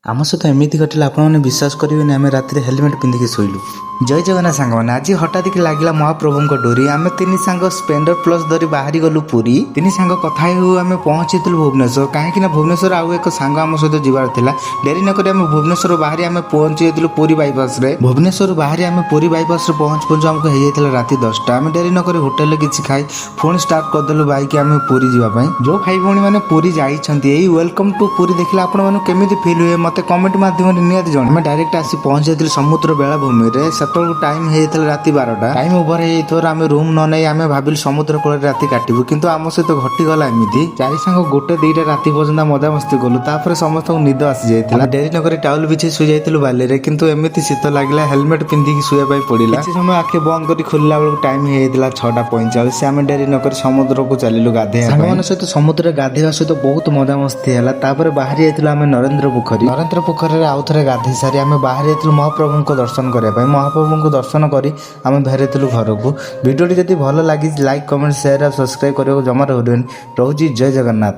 ଆମ ସହିତ ଏମିତି ଘଟିଲା, ଆପଣମାନେ ବିଶ୍ୱାସ କରିବେନି, ଆମେ ରାତିରେ ହେଲମେଟ୍ ପିନ୍ଧିକି ଶୋଇଲୁ। ଜୟ ଜଗନ୍ନାଥ ସାଙ୍ଗମାନେ। ଆଜି ହଠାତ୍ କି ଲାଗିଲା ମହାପ୍ରଭୁଙ୍କ ଡୋରି। ଆମେ ତିନି ସାଙ୍ଗ ସ୍ପ୍ଲେଣ୍ଡର ପ୍ଲସ୍ ଧରି ବାହାରି ଗଲୁ ପୁରୀ। ତିନି ସାଙ୍ଗ କଥା ହେଉ ହେଉ ଆମେ ପହଞ୍ଚିଥିଲୁ ଭୁବନେଶ୍ୱର। କାହିଁକି ନା ଭୁବନେଶ୍ୱର ଆଉ ଏକ ସାଙ୍ଗ ଆମ ସହିତ ଯିବାର ଥିଲା। ଡେରି ନକରି ଆମେ ଭୁବନେଶ୍ୱର ବାହାରି ଆମେ ପହଞ୍ଚି ଯାଇଥିଲୁ ପୁରୀ ବାଇପାସରେ। ଭୁବନେଶ୍ୱର ବାହାରି ଆମେ ପୁରୀ ବାଇପାସରେ ପହଞ୍ଚୁ ପହଞ୍ଚୁ ଆମକୁ ହେଇଯାଇଥିଲା ରାତି 10ଟା। ଆମେ ଡେରି ନକରି ହୋଟେଲରେ କିଛି ଖାଇ ପୁଣି ଷ୍ଟାର୍ଟ କରିଦେଲୁ ବାଇକ୍ ଆମେ ପୁରୀ ଯିବା ପାଇଁ। ଯେଉଁ ଭାଇ ଭଉଣୀ ମାନେ ପୁରୀ ଯାଇଛନ୍ତି, ଏଇ welcome to Puri ଦେଖିଲେ ଆପଣମାନଙ୍କୁ କେମିତି ଫିଲ୍ ହୁଏ, ମୋତେ କମେଣ୍ଟ ମାଧ୍ୟମରେ ନିହାତି ଜଣାଇବେ। ଆମେ ଡାଇରେକ୍ଟ ଆସି ପହଞ୍ଚି ଯାଇଥିଲୁ ସମୁଦ୍ର ବେଳାଭୂମିରେ। ସେତେବେଳକୁ ଟାଇମ୍ ହେଇଯାଇଥିଲା ରାତି 12ଟା। ଟାଇମ୍ ଓଭର ହେଇଯାଇଥିବାରୁ ଆମେ ରୁମ୍ ନ ନେଇ ଆମେ ଭାବିଲୁ ସମୁଦ୍ର କୂଳରେ ରାତି କାଟିବୁ। କିନ୍ତୁ ଆମ ସହିତ ଘଟିଗଲା ଏମିତି, ଚାରି ସାଙ୍ଗ ଗୋଟେ 2ଟା ରାତି ପର୍ଯ୍ୟନ୍ତ ମଜାମସ୍ତି କଲୁ। ତାପରେ ସମସ୍ତଙ୍କୁ ନିଦ ଆସିଯାଇଥିଲା। ଡେରି ନକରି ଟାଉଲ ବିଛେଇ ଶୋଇଯାଇଥିଲୁ ବାଲିରେ। କିନ୍ତୁ ଏମିତି ଶୀତ ଲାଗିଲା, ହେଲମେଟ ପିନ୍ଧିକି ଶୋଇବା ପାଇଁ ପଡ଼ିଲା। କିଛି ସମୟ ଆଖି ବନ୍ଦ କରି ଖୋଲିଲା ବେଳକୁ ଟାଇମ୍ ହେଇଯାଇଥିଲା 6ଟା 45। ଆମେ ଡେରି ନକରି ସମୁଦ୍ରକୁ ଚାଲିଲୁ ଗାଧେଇବା ପାଇଁ। ସାଙ୍ଗମାନଙ୍କ ସହିତ ସମୁଦ୍ରରେ ଗାଧେଇବା ସହିତ ବହୁତ ମଜାମସ୍ତି ହେଲା। ତାପରେ ବାହାରି ଯାଇଥିଲୁ ଆମେ ନରେନ୍ଦ୍ର ପୋଖରୀ। ନରେନ୍ଦ୍ର ପୋଖରୀରେ ଆଉ ଥରେ ଗାଧେଇ ସାରି ଆମେ ବାହାରି ଯାଇଥିଲୁ ମହାପ୍ରଭୁଙ୍କ ଦର୍ଶନ କରିବା ପାଇଁ। ମହାପ୍ରଭୁଙ୍କୁ ଦର୍ଶନ କରି ଆମେ ଫେରିଥିଲୁ ଘରକୁ। ଭିଡ଼ିଓଟି ଯଦି ଭଲ ଲାଗିଛି, ଲାଇକ୍, କମେଣ୍ଟ, ସେୟାର ଆଉ ସବସ୍କ୍ରାଇବ୍ କରିବାକୁ ଜମାରୁ ଭୁଲିବେନି। ରହୁଛି, ଜୟ ଜଗନ୍ନାଥ।